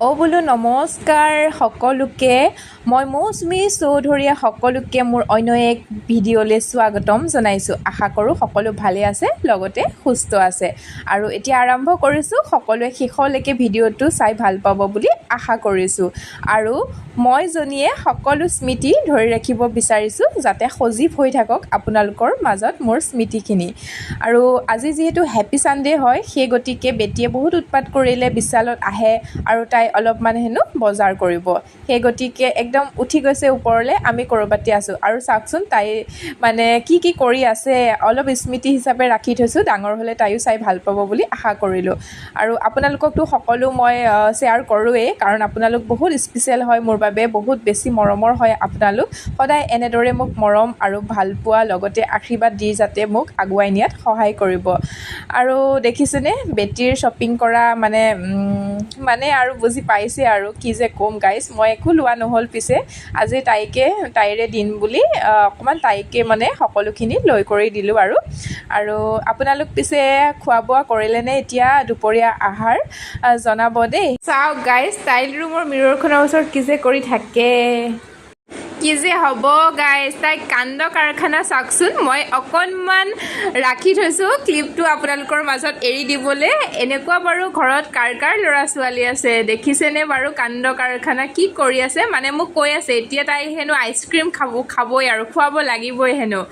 অ' বোলো নমস্কাৰ সকলোকে। মই মৌচুমী চৌধুৰীয়ে সকলোকে মোৰ অন্য এক ভিডিঅ'লৈ স্বাগতম জনাইছোঁ। আশা কৰোঁ সকলো ভালে আছে, লগতে সুস্থ আছে। আৰু এতিয়া আৰম্ভ কৰিছোঁ। সকলোৱে শেষলৈকে ভিডিঅ'টো চাই ভাল পাব বুলি আশা কৰিছোঁ। আৰু মই জনীয়ে সকলো স্মৃতি ধৰি ৰাখিব বিচাৰিছোঁ, যাতে সজীৱ হৈ থাকক আপোনালোকৰ মাজত মোৰ স্মৃতিখিনি। আৰু আজি যিহেতু হেপী ছানডে হয়, সেই গতিকে বেটীয়ে বহুত উৎপাত কৰিলে। বিশালত আহে আৰু তাই অলপমান হেনো বজাৰ কৰিব। সেই গতিকে একদম উঠি গৈছে ওপৰলৈ। আমি ক'ৰবাতে আছোঁ আৰু চাওকচোন তাই মানে কি কি কৰি আছে। অলপ স্মৃতি হিচাপে ৰাখি থৈছোঁ, ডাঙৰ হ'লে তাইও চাই ভাল পাব বুলি আশা কৰিলোঁ। আৰু আপোনালোককতো সকলো মই শ্বেয়াৰ কৰোঁৱেই, কাৰণ আপোনালোক বহুত স্পেচিয়েল হয় মোৰ বাবে, বহুত বেছি মৰমৰ হয় আপোনালোক। সদায় এনেদৰে মোক মৰম আৰু ভালপোৱা, লগতে আশীৰ্বাদ দি যাতে মোক আগুৱাই নিয়াত সহায় কৰিব। আৰু দেখিছেনে বেটীৰ শ্বপিং কৰা মানে মানে আৰু বুজি পাইছে আৰু কি যে ক'ম গাইজ, মই একো লোৱা নহ'ল। পিছে আজি তাইকে, তাইৰে দিন বুলি অকণমান তাইকে মানে সকলোখিনি লৈ কৰি দিলোঁ। আৰু আপোনালোক পিছে খোৱা বোৱা কৰিলেনে এতিয়া দুপৰীয়া আহাৰ? জনাব দেই। চাওক গাইজ, ষ্টাইল ৰুমৰ মিৰৰখনৰ ওচৰত কি যে কৰি থাকে, কি যে হ'ব গাইজ, তাই কাণ্ড কাৰখানা চাওকচোন। মই অকণমান ৰাখি থৈছোঁ ক্লিপটো আপোনালোকৰ মাজত এৰি দিবলৈ। এনেকুৱা বাৰু ঘৰত কাৰ কাৰ ল'ৰা ছোৱালী আছে? দেখিছেনে বাৰু কাণ্ড কাৰখানা কি কৰি আছে? মানে মোক কৈ আছে এতিয়া তাই হেনো আইচক্ৰীম খাব, খাবই আৰু খুৱাব লাগিবই হেনো।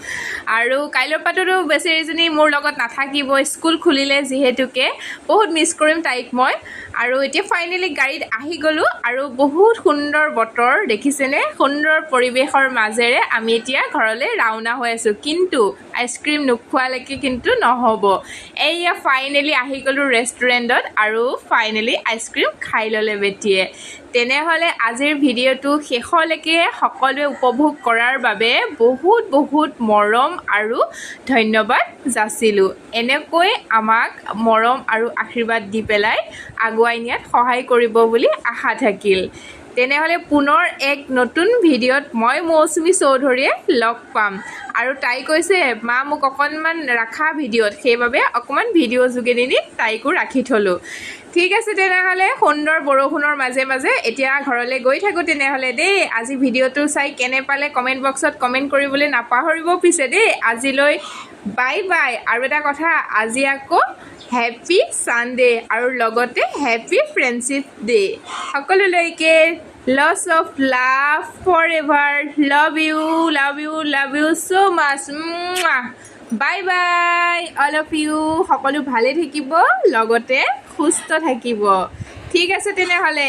আৰু কাইলৈৰ পৰাতো বেচেৰীজনী মোৰ লগত নাথাকিব, স্কুল খুলিলে যিহেতুকে। বহুত মিছ কৰিম তাইক মই। আৰু এতিয়া ফাইনেলি গাড়ীত আহি গ'লোঁ আৰু বহুত সুন্দৰ বতৰ, দেখিছেনে? সুন্দৰ পৰিৱেশৰ মাজেৰে আমি এতিয়া ঘৰলৈ ৰাওনা হৈ আছোঁ। কিন্তু আইচক্ৰীম নোখোৱালৈকে কিন্তু নহ'ব। এইয়া ফাইনেলি আহি গ'লোঁ ৰেষ্টুৰেণ্টত আৰু ফাইনেলি আইচক্ৰীম খাই ল'লে বেটীয়ে। তেনেহ'লে আজিৰ ভিডিঅ'টো শেষলৈকে সকলোৱে উপভোগ কৰাৰ বাবে বহুত বহুত মৰম আৰু ধন্যবাদ যাচিলোঁ। এনেকৈ আমাক মৰম আৰু আশীৰ্বাদ দি পেলাই আগুৱাই নিয়াত সহায় কৰিব বুলি আশা থাকিল। তেনেহ'লে পুনৰ এক নতুন ভিডিঅ'ত মই মৌচুমী চৌধুৰীয়ে লগ পাম। আৰু তাই কৈছে, মা, মোক অকণমান ৰাখা ভিডিঅ'ত। সেইবাবে অকণমান ভিডিঅ' যোগেদি তাইকো ৰাখি থ'লোঁ। ঠিক আছে তেনেহ'লে, সুন্দৰ বৰষুণৰ মাজে মাজে এতিয়া ঘৰলৈ গৈ থাকোঁ তেনেহ'লে দেই। আজি ভিডিঅ'টো চাই কেনে পালে কমেণ্ট বক্সত কমেণ্ট কৰিবলৈ নাপাহৰিব পিছে দেই। আজিলৈ বাই বাই। আৰু এটা কথা, আজি আকৌ হেপী ছানডে আৰু লগতে হেপী ফ্ৰেণ্ডশ্বিপ ডে সকলোলৈকে। Lots of love forever. Love you, love you, love you so much. Bye bye, all of you. সকলো ভালে থাকিব, লগতে সুস্থ থাকিব। ঠিক আছে তেনেহ'লে।